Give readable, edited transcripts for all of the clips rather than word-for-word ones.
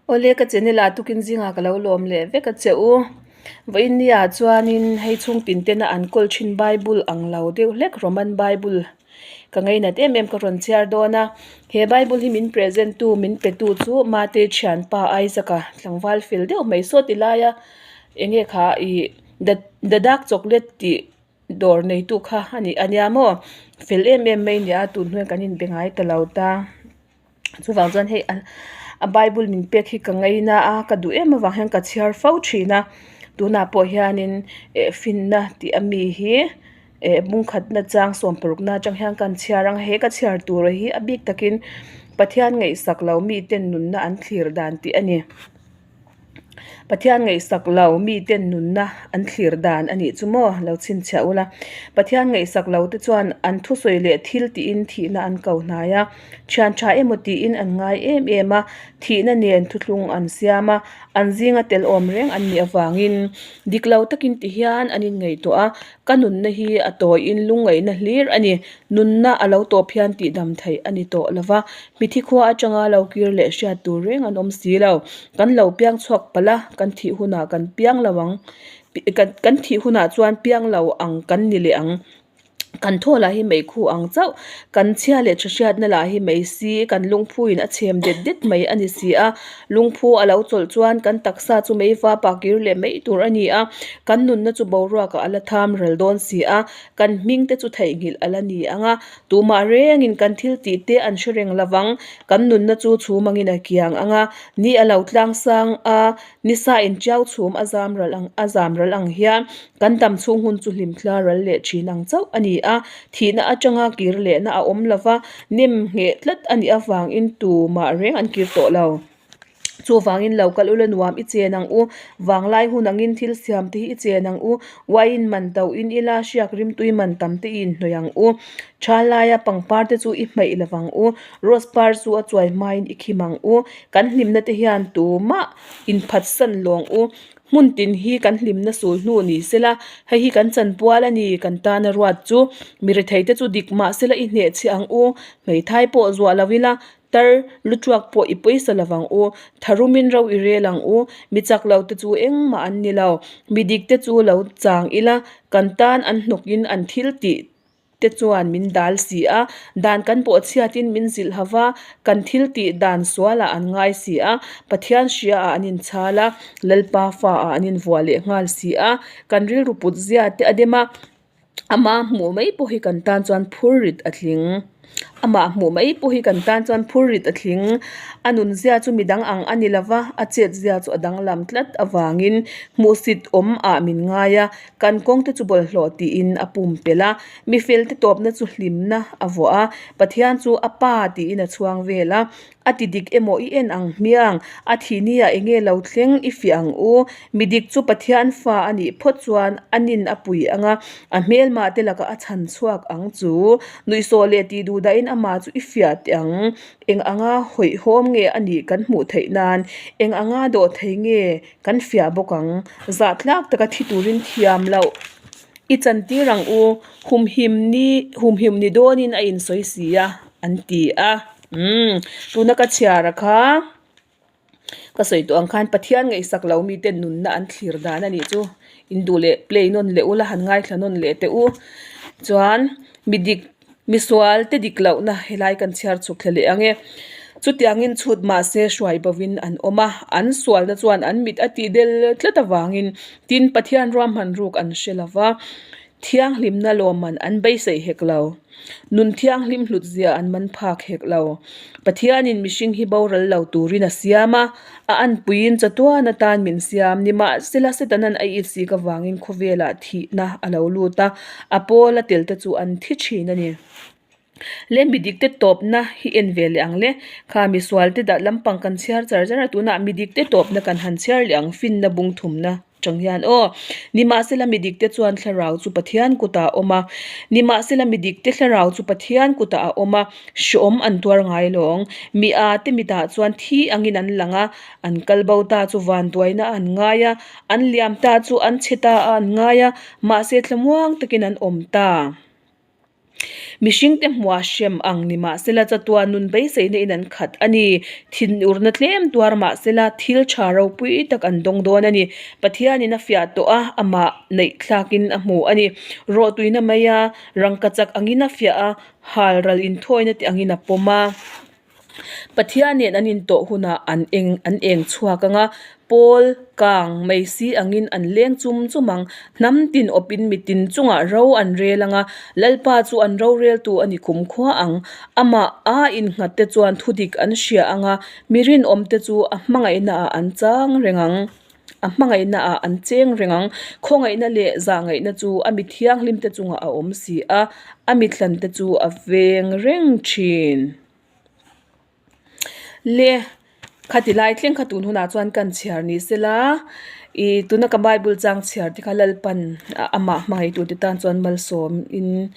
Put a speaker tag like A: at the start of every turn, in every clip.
A: Awle ka channel ah tukin zingah ka lo lawm leh vek a che u. Vawiin ni ah chuanin hei chhungtin tena an kawl thin bible ang lo deuh hlek Roman bible ka ngainat em em ka rawn chhiar dawn a. He bible hi min present tu min pe tu chu Mate thianpa Isaac a tlangval fel deuh mai saw ti laia eng nge kha ih the the dark chocolate tih dawr neitu kha a ni a nia maw fel em em mai a ni a tun hnuaiah kan inbe ngai ta lo ta. Chuvang chuan hei a bible min pek hi ka ngaina a ka duh em avang hian ka chhiar fo thin a tunah pawh hianin eh finna tih ami hi eh bungkhatna chang sawmparukna atang hian kan chhiar ang a he ka chhiar tur hi a bik takin Pathian ngaihsak lo miten nunna an thlir dan tih a ni. Pathian ngaihsak lo miten nunna an thlir dan a nih chu maw lo chhinchhiah ula. Pathian ngaihsak lo te chuan an thusawi leh thil tiin thihna an ko hnai a, thian tha emaw tiin an ngai em em a, thihna nen thuthlung an siam a, an zinga tel awm reng an nih avangin dik lo takin ti hian an inngaihtuah a, Ka nunna hi a tawiin lungngaihna hlir a ni. Nunna a lo tawp hian tihdam theih a ni tawh lo va, mithi khua atanga lo kir leh hriat tur reng an awm si lo. Kan lo piang chhuak palh a, kan thih hunah kan piang lo ang. Kan thih hunah chuan piang lo ang kan ni leh ang. Kan thaw lah hi meikhu ang chauh. Kan chhia leh tha hriatna lah hi mei si, kan lungphuin a chhem det det mai a ni si a. Lungphu a lo chawlh chuan kan taksa chu meiva pa kir leh mai tur a ni a. Kan nunna chu boruakah a la tham rel dawn si a, kan hming te chu theihnghilh a la ni ang a, tumah rengin kan thil tih te an hre reng lo vang, kan nunna chu chhum angin a kiang ang a, ni a lo tlang sang a, ni sa in tiau chhum a zam ral ang a zam ral ang hian kan dam chhung hun chu hlim thla ral leh thin ang chauh a ni a, thihna atanga kir lehna a awm lo va, nem ngheh tlat a nih avangin tumah reng an kir tawh lo. Chuvangin lo kal ula nuam i chen ang u, vanglai hun angin thil siam te hi i chen ang u, uaiin man to in ila hriak rimtui man tam te i inhnawih ang u, tha laia pangpar te chu i hmeih lo vang u, rose par chu a chuai hmain i khim ang u, kan hlimna te hian tumah inphatsan lawng u, hmun tin hi kan hlimna sul hnu ni sela, hei hi kan chanpual a ni kan tana ruat chu, mi rethei te chu dik mahsela i hnehchhiah ang u, hmeithai pawh zuah lo ila Tar lutuak pawh i pawisa lo vang u, tharumin ro i rel ang u, mi chak lo te chu engmah an ni lo, mi dik te chu lo chang ila, kan tan an hnawkin an thil tih te chuan min dal si a, dan kan pawh chhiatin min zilh ha va, kan thil tih dan sualah an ngai si a, Pathian hriaah an inchhal a, Lalpa faah an invuah leh nghal si a, kan rilru put zia te a dem a. Amah hmuh mai pawh hi kan tan chuan phur rit a tling. Amah hmuh mai pawh hi kan tan chuan phur rit a tling. A nun zia chu midang ang a ni lova, a chet zia chu a danglam tlat avangin hmuhsit awm ah min ngai a, kan kawng te chu bawlhhlawh tiin a pumpelh a, mi fel te tawpna chu hlimna a vuah a, Pathian chu a pa tiin a chhuang vel a, A ti dik emaw i en ang hmiang? A thih ni ah enge lo thleng i fiah ang u? Mi dik chu Pathian fa a nih phawt chuan a nin a pui ang a, a hmelmah te lakah a chhan chhuak ang chu. Nuihsawh leh tih duh dahin amah chu i fiah teh ang. Eng anga hawihhawm nge a nih kan hmuh theih nan? Eng anga dawh thei nge kan fiah bawk ang? Zahtlak taka thi turin thiam loh i chantir ang u. Humhim ni humhim ni dawnin a insawi si a, an ti a. Umm tuna ka chhiar a kha ka sawi tawh ang khan Pathian ngaihsak lo mite nunna an thlir dan a nih chu in duh leh play nawn leh ula han ngaithla nawn leh teh u chuan mi dik misual te dik lohna helai kan chhiar chhuk thla leh ang e chutiangin chhut mahse hruai bovin an awm a an sualna chuan an mit a tih del tlat avangin tin Pathian ruahman ruk an hre lova. Thianghlimna lawmman an beisei hek lo. Nun thianghlim hlut zia an man phak hek lo. Pathianin mihring hi boral lo turin a siam a, a anpuiin chatuan atan min siam. Nimahsela Setanan a itsik avangin khawvelah thihna a lo lut a, a pawla telte chu an thi thin a ni. Le midikte tawpna hi en ve leh ang le. Kha misualte dah lampang kan chhiar char char a, tunah midikte tawpna kan han chhiar leh ang finna bung thumna chang hian aw. Nimahsela midikte chuan thlarau chu Pathian kutah a awm a, nimahsela midikte thlarau chu Pathian kutah a awm a, hreawm an tuar ngai lawng. Mi a te mitah chuan thi angin an lang a, an kal bo ta chu vanduaina an ngai a, an liam ta chu an chhe ta a an ngai a, mahse thlamuang takin an awm ta. Mihringte hmuah hrem ang ni mahsela chatuan nun beiseina in an khat a ni. Thinurna tlem tuar mahsela thil tha ropui tak an dawng dawn a ni. Pathianin a fiah tawh a, amah neihthlakin a hmu a ni. Rawhtuina maia rangkachak angin a fiah a, hal ral inthawina te angin a pawm a. Pathian nen an intawh hunah an eng an eng chhuak ang a, pawl kang mai si angin an leng chum chum ang. Hnam tin awpin mitin chungah ro an rel ang a, Lalpa chu an roreltu a ni kumkhua ang. Amah a innghat te chuan thudik an hria ang a, mi rinawmte chu a hmangaihnaah an chang reng ang. A hmangaihnaah an cheng reng ang. Khawngaihna leh zahngaihna chu a mi thianghlimte chungah a awm si a, a mithlante chu a veng reng thin. Le, khati lai thleng kha tun hunah chuan kan chhiar ni sela, ih tuna ka bible chang chhiar te kha Lalpan amah hmangaih tan chuan malsawmin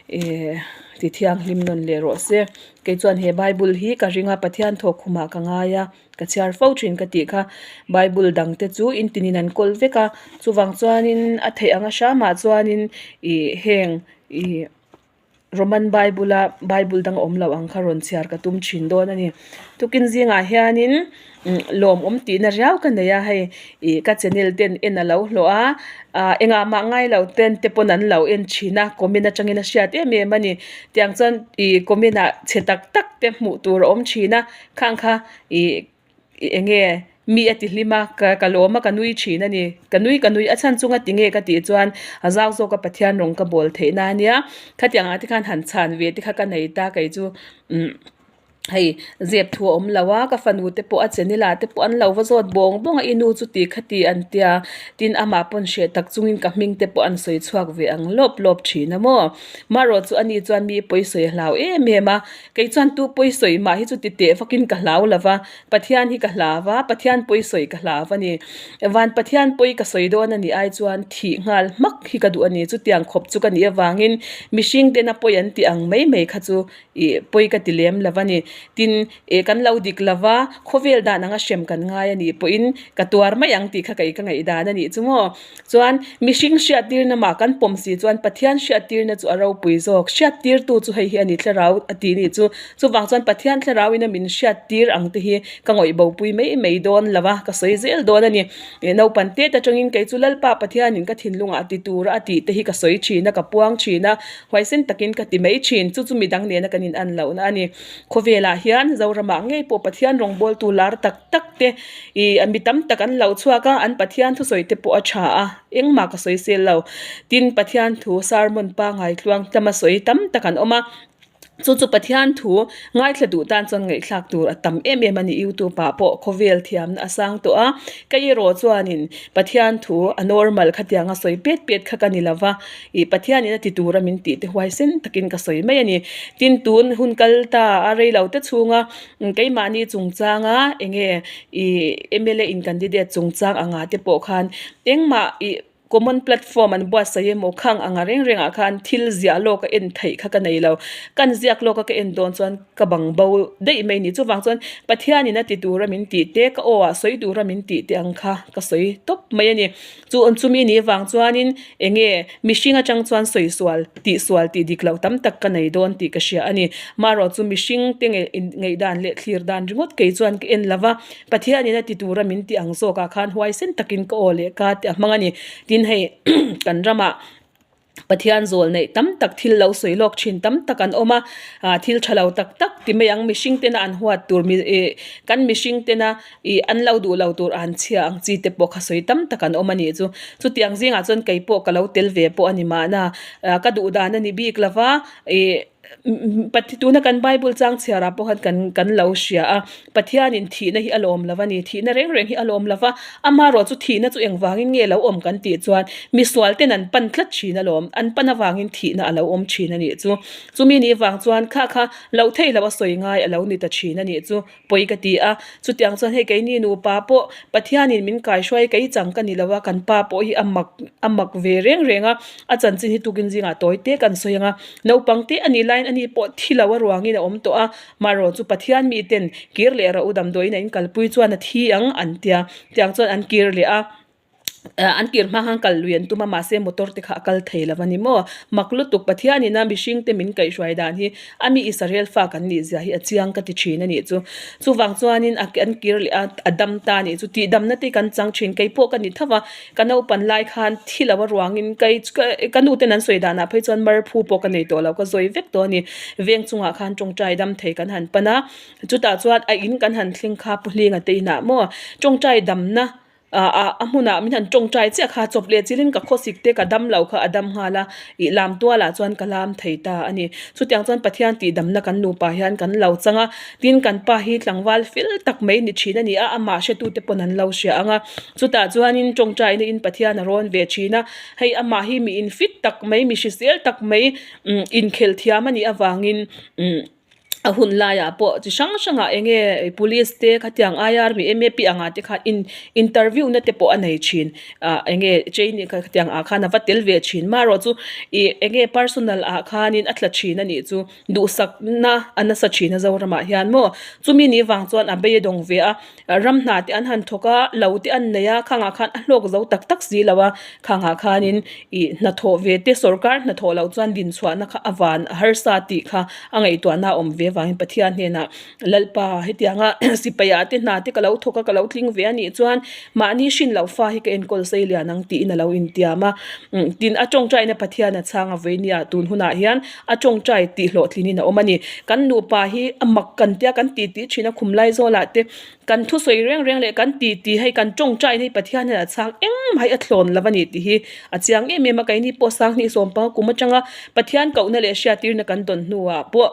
A: ih ti thianghlim nawn leh rawh se. Kei chuan he bible hi ka ring a, Pathian thawkkhumah ka ngai a. Ka chhiar fo thin ka tih kha bible dang te chu in tinin an kawl vek a chuvang chuanin a theih anga hramah chuanin ih heng ih roman bible a bible dang awm loh ang kha rawn chhiar ka tum thin dawn a ni tukin zingah hianin lawmawm tihna riau ka nei a hei ih ka channel ten en a lo hlawh a ah engah mah ngai lo ten te pawn an lo en thin a comment atangin a hriat em em a ni tiang chuan ih comment ah chhe tak tak te hmuh tur a awm thin a. Khang kha ih eng nge mi a ti hlim a ka ka lawm a ka nui thin a ni ka nui ka nui a chhan chunga ti nge ka tih chuan a zau zawk a Pathian rawng ka bawl theih na ania khatiang ah te khan han chhan ve te kha ka nei ta kei chu umm hei zep thu a awm lo a ka fanu te pawh a channel ah te pawh an lo va zawt bawng bawng a i nu chu ti kha ti an tia tin amah pawn hreh tak chungin ka hming te pawh an sawi chhuak ve ang lawp lawp thin a maw marawh chu ani chuan mi pawisawi a hlau em em a. Kei chuan tu pawisawi mah hi chu ti teh vakin ka hlau lo va, Pathian hi ka hlau va, Pathian pawisawi ka hlau a ni. Van Pathian pawi ka sawi dawn a nih ai chuan thih nghal hmak hi ka duh a ni. Chutiang khawp chu ka nih avangin mihring tena pawi an tih ang mai mai kha chu ih pawi ka ti lem lo a ni. Tin, eh kan lo dik lo va, khawvel dan anga hrem kan ngai a nih pawhin ka tuar mai ang tih kha kei ka ngaihdan a nih chu maw. Chuan mihring hriattirna mah kan pawm si chuan Pathian hriattirna chu a ropui zawk. Hriattirtu chu hei hi a ni thlarau a tih nih chu. Chuvang chuan Pathian thlarauin a min hriattir ang te hi ka ngawih bopui mai mai dawn lo a, ka sawi zel dawn a ni. Naupan tet atangin kei chu Lalpa Pathianin ka thinlungah a ti tura a tih te hi ka sawi thin a, ka puang thin a, huaisen takin ka ti mai thin. Chu chu midang nena kan inan lohna a ni. Khawvelah hian Zoramah ngei pawh Pathian rawngbawltu lar tak tak te ih mi tam tak an lo chhuak a an Pathian thusawi te pawh a tha a engmah ka sawi sel lo tin Pathian thu sermon pangngai tluang tlama sawi tam tak an awm a chu chu Pathian thu ngaithla duh tan chuan ngaihthlak tur a tam em em a ni youtube ah pawh khawvel thiamna a sang tawh a ka erawh chuanin Pathian thu a normal khatianga sawi pet pet kha ka ni lo va ih Pathianin a ti tura min tih te huaisen takin ka sawi mai a ni tin tun hun kal ta a rei lo te chhunga Keimahni chungchanga enge ih mla in candidate chungchang anga te pawh khan engmah ih common platform an buatsaih emaw khang anga reng rengah khan thil ziah lawk a en theih kha ka nei lo. Kan ziak lawk a ka en dawn chuan ka bang bo daih mai a ni. Chuvang chuan Pathianin a ti tura min tih te ka aw ah sawi tura min tih te ang kha ka sawi tawp mai a ni. Chu chumi nih vang chuanin enge mihring atang chuan sawi sual tih sual tih dik loh tam tak ka nei dawn tih ka hria a ni. Marawh chu mihring te ngaihdan leh thlir dan ringawt kei chuan ka en lo va, Pathianin a ti tura min tih ang zawkah khan huaisen takin ka aw leh ka tih a hmang a ni. Tin hei kan ramah Pathian zawl neih tam tak thil lo sawi lawk thin tam tak an awm a, ah thil tha lo tak tak ti mai ang mihring tena an huat tur mi ih kan mihring tena ih an lo duh lo tur an chhia ang chi te pawh kha sawi tam tak an awm a nih chu. Chutiang zingah chuan kei pawh ka lo tel ve pawh a ni mahna ah ka duh dan a ni bik lo va ih tuna kan bible chang chhiar ah pawh khan kan kan lo hria a Pathianin thihna hi a lawm lo a ni thihna reng reng hi a lawm lo va amaherawh chu thihna chu engvangin nge lo awm kan tih chuan misual ten an pan tlat thin alawm an pan avangin thihna a lo awm thin a nih chu chumi nih vang chuan kha kha loh theih loh a sawi ngai a lo ni ta thin a nih chu. Pawi ka ti a, chutiang chuan hei keini nupa pawh Pathianin min kaihruai kei chang ka ni lo a, kan pa pawh hi a mak a mak ve reng reng a, a chanchin hi tukin zingah tawi te kan sawi ang a, naupang te a nih laiin ani pawh thi lo a ruangin a awm tawh a, marawh chu Pathian miten kir leh rauh damdawiin a inkalpui chuan a thi ang an tia, tiang chuan an kir leh a. An kir hma khan kal lui an tum a mahse motor te kha a kal thei lo a ni maw? Mak lutuk Pathian ina mihring te min kaihhruai dan hi a mi Israel fa kan nih zia hi a chiang ka ti thin a nih chu. Chuvang chuanin a an kir leh a a dam ta a nih chu tihdamna te kan chang thin kei pawh ka ni tho va ka naupan lai khan thi lo a ruangin kei ka nu ten an sawi danah phei chuan marphu pawh ka nei tawh lo ka zawi vek tawh a ni. Veng chungah khan tawngtai dam thei kan han pan a chutah chuan a in kan han thleng kha Pu Hlinga te inah maw tawngtai damna Ah a hmunah min han tawngtai chiah kha chawp leh chilhin ka khawsik te ka dam lo kha a dam nghal a, ih lam tualah chuan ka lam thei ta a ni. Chutiang chuan Pathian tihdamna kan nupa hian kan lo chang a, tin kan pa hi tlangval fel tak mai ni thin a ni a, amah hretute pawn an lo hria ang a, chutah chuanin tawngtaina in Pathian a rawn ve thin a, hei amah hi mi infit tak mai, mi hrisel tak mai, umm inkhelh thiam a nih avangin umm. A hun laiah pawh chi hrang hrangah eng nge police te khatiang IR mi M A P angah te khan in interview na te pawh a nei thin ah eng nge training khatiang ah khan a va tel ve thin marawh chu ih eng nge personal ah khanin a tla thin a nih chu duhsak na a nasa thin a Zoramah hian maw chumi ni vang chuan a bei a dawng ve a. Ram hna te an han thawk a, lo te an nei a, khangah khan a hlawk zo tak tak si lo a, khangah khanin ih hnathawh ve te sawrkar hnathawh loh chuan dinchhuahna kha a van a harsa tih kha a ngaihtuahna a awm ve avangin Pathian hnenah Lalpa hetianga sipai ah te hna te ka lo thawk a ka lo tling ve a nih chuan mahni hrin loh fa hi ka enkawl sei lian ang tiin a lo intiam a, tin a tawngtaina Pathian a chhang a vei nia tun hunah hian a tawngtai tih hlawhtlinin a awm a ni. Kan nupa hi a mak kan tia kan titi thin a khum lai zawlah te kan thusawi reng reng leh kan titi hei kan tawngtai hei Pathian hian a chhang engmah hi a thlawn lo a ni tih hi a chiang em em a keini pawh Sanghnih sawmpanga kum atanga Pathian kohna leh hriattirna kan dawn hnuah pawh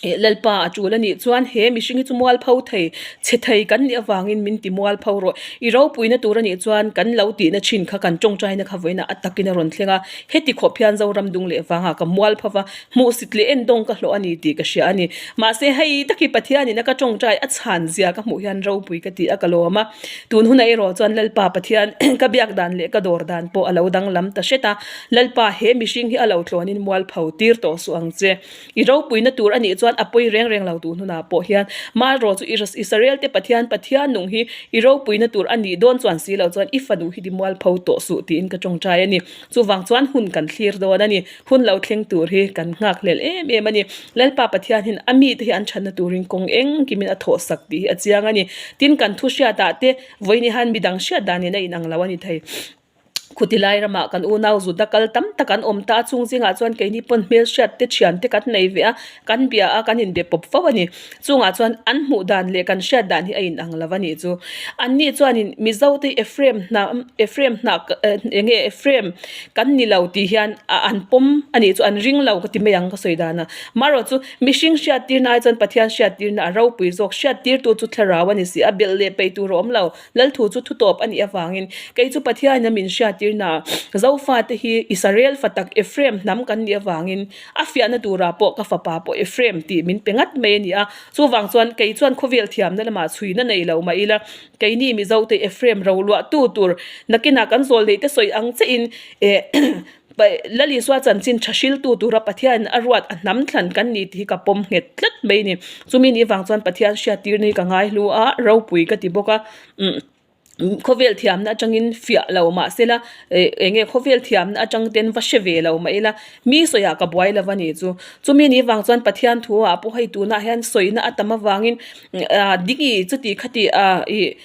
A: Eh Lalpa a tul a nih chuan he mihring hi chu mualpho thei chhe thei kan nih avangin min ti mualpho rawh. I ropuina tur a nih chuan kan lo tihna thin kha kan tawngtaina kha vawiinah a takin a rawn thleng a, heti khawp hian Zoram dung leh vangah ka mualpho va, hmuhsit leh endawng ka hlawh a ni tih ka hria a ni. Mahse hei tak hi Pathianin a ka tawngtai a chhan zia ka hmuh hian ropui ka ti a ka lawm a. Tun hunah erawh chuan Lalpa Pathian ka biak dan leh ka dawr dan pawh a lo danglam ta hret a, Lalpa he mihring hi a lo tlawnin mualpho tir tawh suh ang che. I ropuina tur a nih chuan a pawi reng reng lo tu hnunah pawh hian Marawh chu Israel te Pathian Pathian nung hi i ropuina tur a nih dawn chuan si lo chuan i fanu hi timualpho tawh suh tiin ka tawngtai a ni. Chuvang chuan hun kan thlir dawn a ni. Hun lo thleng tur hi kan nghakhlel em em a ni. Lalpa Pathian hian a mite hi an thatna turin kawng engkimin a thawhsak tih hi a chiang a ni. Tin kan thu hriatah te vawiin hian midang hriat dan in a inang lo a ni thei. Khuti lai ramah kan unau Juda kal tam tak an awm ta a, chung zingah chuan keini pawn hmelhriat te thian te kan nei ve a, kan bia a, kan inbe pawp fo a ni. Chungah chuan an hmuh dan leh kan hriat dan hi a inang lo a nih chu. Anni chuanin Mizo te Ephraim hnah Ephraim hnah eng nge Ephraim kan ni lo tih hian an pawm a nih chu an ring lo ka ti mai ang ka sawi dan a. Marawh chu mihring hriattirna ai chuan Pathian hriattirna a ropui zawk hriattirtu chu thlarau a ni si a, belh leh peih tur a awm lo. Lalthu chu thutawp a nih avangin kei chu Pathianin a min hriattirna Zofate hi Israel fa tak Ephraim hnam kan nih avangin a fiahna turah pawh ka fapa pawh Ephraim tih min pe ngat mai a ni a. Chuvang chuan kei chuan khawvel thiamna lamah chhuina nei lo mah ila keini Mizote Ephraim roluahtu tur nakinah kan zawl neih te sawi ang chiahin eh Lal Isua chanchin tha hriltu tura Pathianin a ruat a hnam thlan kan ni tih hi ka pawm nghet tlat mai a ni. Chumi nih vang chuan Pathian hriattirna hi ka ngaihlu a, ropui ka ti bawk a. Umm khawvel thiamna atangin fiah lo mah se la, eh eng nge khawvel thiamna atang ten va hre ve lo mah ila, mi sawiah ka buai lo a nih chu. Chumi nih vang chuan Pathian thu ah pawh hei tunah hian sawina a tam avangin ah ding ih chuti khati ah ih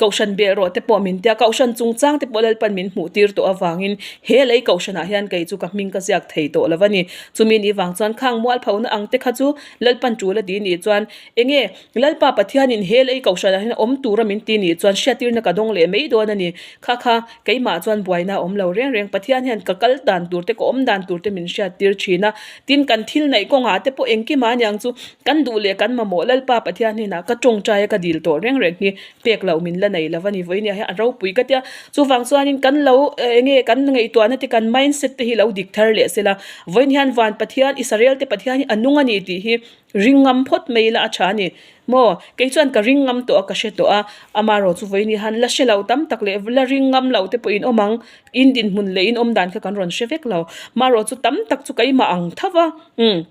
A: Kohhran bel rawh te pawh min tia, Kohhran chungchang te pawh Lalpan min hmuh tir tawh avangin he lei Kohhranah hian kei chu ka hming ka ziak thei tawh lo a ni. Chumi ni vang chuan khang mualphona ang te kha chu Lalpan tul a ti nih chuan enge Lalpa Pathianin he lei Kohhranah hian awm tura min ti nih chuan hriattirna ka dawng leh mai dawn a ni. Kha kha keimah chuan buaina a awm lo reng reng. Pathian hian ka kal dan tur te ka awm dan tur te min hriattir thin a. Tin kan thil neih kawngah te pawh engkim a niang chu Kan duh leh kan mamawh Lalpa Pathian hnenah ka tawngtai a ka dil tawh reng reng hi pek loh min la nei lo a ni. Vawinia hian a ropui ka tia. Chuvang chuanin kan lo eng nge kan ngaihtuahna te kan mindset te hi lo dik thar leh sela. Vawiin hian van Pathian Israel te Pathian hi a nung a ni tih hi ring ngam phawt mai ila a tha a ni. Maw kei chuan ka ring ngam tawh a ka hre tawh a. Amaherawh chu vawiin hian la hre lo tam tak leh la ring ngam lo te pawhin awm ang. In dinhmun leh in awm dan kha kan rawn hre vek lo. Maherawh chu tam tak chu keimah ang tho va. Umm.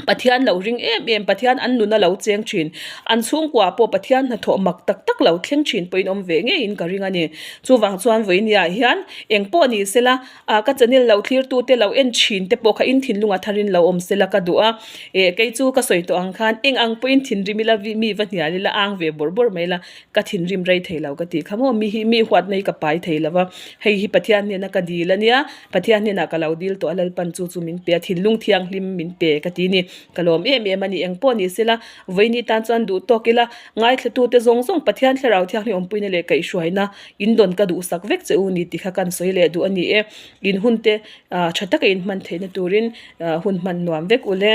A: Pathian lo ring em em, Pathian an nuna lo cheng thin, an chhungkua pawh Pathian hnathawh mak tak tak lo thleng thin pawhin awm ve ngeiin ka ring a ni. Chuvang chuan vawinia hian eng pawh ni sela, ah ka channel lo thlir tu te lo en thin te pawh kha in thinlung a tharin lo awm sela ka duh a, eh kei chu ka sawi tawh ang khan eng ang pawhin thinrim ila mi va hnial ila ang ve bawrh bawrh mai la, Ka thinrim rei thei lo ka tih kha maw? Mi hi mi huatna hi ka pai thei lo va, hei hi Pathian hnena ka dil a nia, Pathian hnenah ka lo dil tawh a, Lalpan chu chu min pe a, thinlung thianghlim min pe ka ti ni. Ka lawm em em a ni, eng pawh ni sela, vawiini tan chuan duh tawk ila, ngaithlatute zawng zawng Pathian Thlarau Thianghlim awmpuina leh kaihhruaina in dawn ka duhsak vek che u ni tih kha kan sawi leh duh a ni e. In hunte tha taka in hman theihna turin hun hman nuam vek u le.